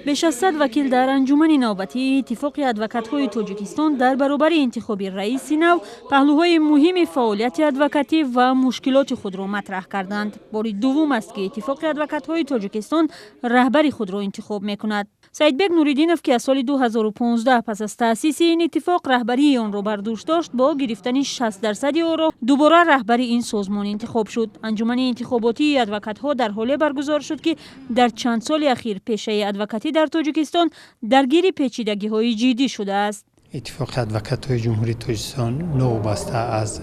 Беш аз 100 вакил дар анҷумани навбатии Иттифоқи адвокатҳои Тоҷикистон дар баробари интихоби раиси нав паҳлӯҳои муҳими фаъолияти адвокатӣ ва мушкилоти худро матраҳ карданд. Бори дуввум аст, ки Иттифоқи адвокатҳои Тоҷикистон раҳбари худро интихоб мекунад. Саидбек Нуриддинов, ки аз соли 2015 пас аз таъсиси ин иттифоқ раҳбарии онро бар дӯш дошт, бо гирифтани 60% оро дубора раҳбари ин созмон интихоб шуд. Анҷумани интихоботии адвокатҳо дар ҳоле баргузор шуд, ки дар чанд соли ахир пешаи адвокатӣ дар Тоҷикистон даргири печидагиҳои ҷиддӣ шудааст. Иттифоқи адвокатҳои Ҷумҳурии Тоҷикистон новобаста аз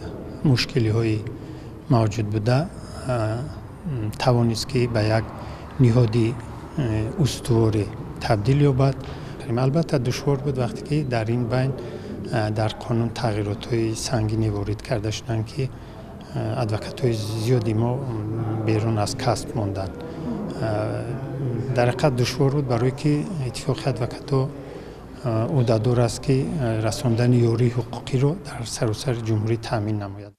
мушкилиҳои мавҷуд буда тавонист, ки ба як ниҳоди устуворе табдил ёбад. Албатта, душвор буд, вақте ки дар ин байн дар қонун тағйиротҳои сангине ворид карда шуданд, ки адвокатҳои зиёди мо берун аз касб монданд. Дар ҳақиқат душвор буд, барое ки Иттифоқи адвокатҳо ӯҳдадор аст, ки расондани ёрии ҳуқуқиро дар саросари ҷумҳурӣ таъмин намояд.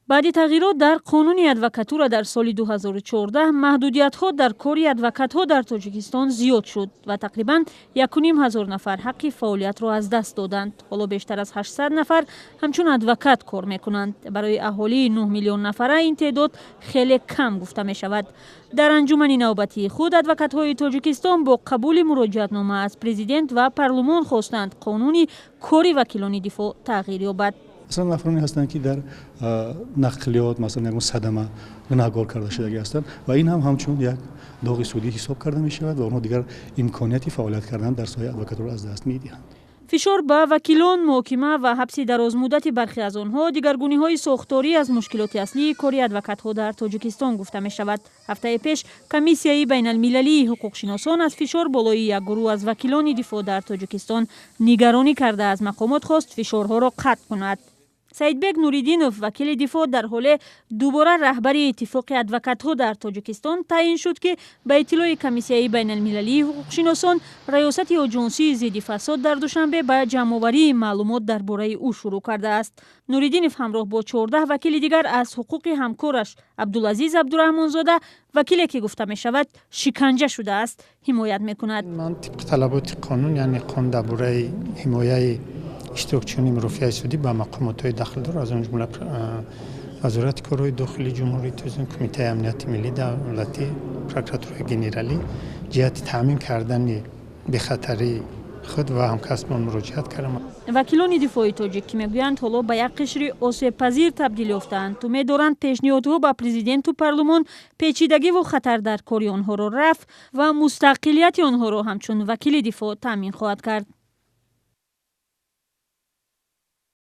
Баъди тағйирот дар қонуни адвокатура дар соли 2014 маҳдудиятҳо дар кори адвокатҳо дар Тоҷикистон зиёд шуд ва тақрибан 1500 нафар ҳаққи фаъолиятро аз даст доданд. Ҳоло бештар аз 800 нафар ҳамчун адвокат кор мекунанд. Барои аҳолии 9 миллион нафара ин теъдод хеле кам гуфта мешавад. Дар анҷумани навбатии худ адвокатҳои Тоҷикистон бо қабули муроҷиатнома аз президент ва парлумон хостанд, қонуни кори вакилони дифоъ тағйир ёбад. Масалан, нафароне ҳастанд, ки дар нақлиёт, масалан, ягон садама гунаҳгор карда шудагӣ ҳастанд ва ин ҳам ҳамчун як доғи судӣ ҳисоб карда мешавад ва онҳо дигар имконияти фаъолият кардан дар соҳаи адвокатура аз даст медиҳанд. Фишор ба вакилон, муҳокима ва ҳабси дарозмуддати бархе аз онҳо, дигаргуниҳои сохторӣ аз мушкилоти аслии кори адвокатҳо дар Тоҷикистон гуфта мешавад. Ҳафтаи пеш Комиссияи байналмилалии ҳуқуқшиносон аз фишор болои як гурӯҳ аз вакилони дифоъ дар Тоҷикистон нигаронӣ карда, аз мақомот хост, фишорҳоро қатъ кунад. Саидбек Нуриддинов, вакили дифоъ, дар ҳоле дубора раҳбари Иттифоқи адвокатҳо дар Тоҷикистон таъин шуд, ки ба иттилои Комиссияи байналмилалии ҳуқуқшиносон раёсати Оҷонсии зидди фасод дар Душанбе ба ҷамъоварии маълумот дар бораи ӯ шурӯъ кардааст. Нуриддинов ҳамроҳ бо 14 вакили дигар аз ҳуқуқи ҳамкораш Абдулазиз Абдураҳмонзода, вакиле ки гуфта мешавад, шиканҷа шудааст, ҳимоят мекунад. Ман тибқи талаботи қонун, яъне қонун дар бораи ҳимояи иштирокчиёни мурофиаи судӣ, ба мақомотҳои дахлдор, аз он ҷумла Вазорати корҳои дохилии Ҷумҳурии Тоҷикистон, Кумитаи амнияти миллӣ давлатӣ, Прокуратураи генералӣ ҷиҳати таъмин кардани бехатарии худ ва ҳамкасбон муроҷиат кардам. Вакилони дифои тоҷик, ки мегӯянд, ҳоло ба як қишри осебпазир табдил ёфтаанд, умед доранд, пешниҳодҳо ба президенту парлумон печидагиву хатар дар кори онҳоро рафъ ва мустақилияти онҳоро ҳамчун вакили дифоъ таъмин хоҳад кард.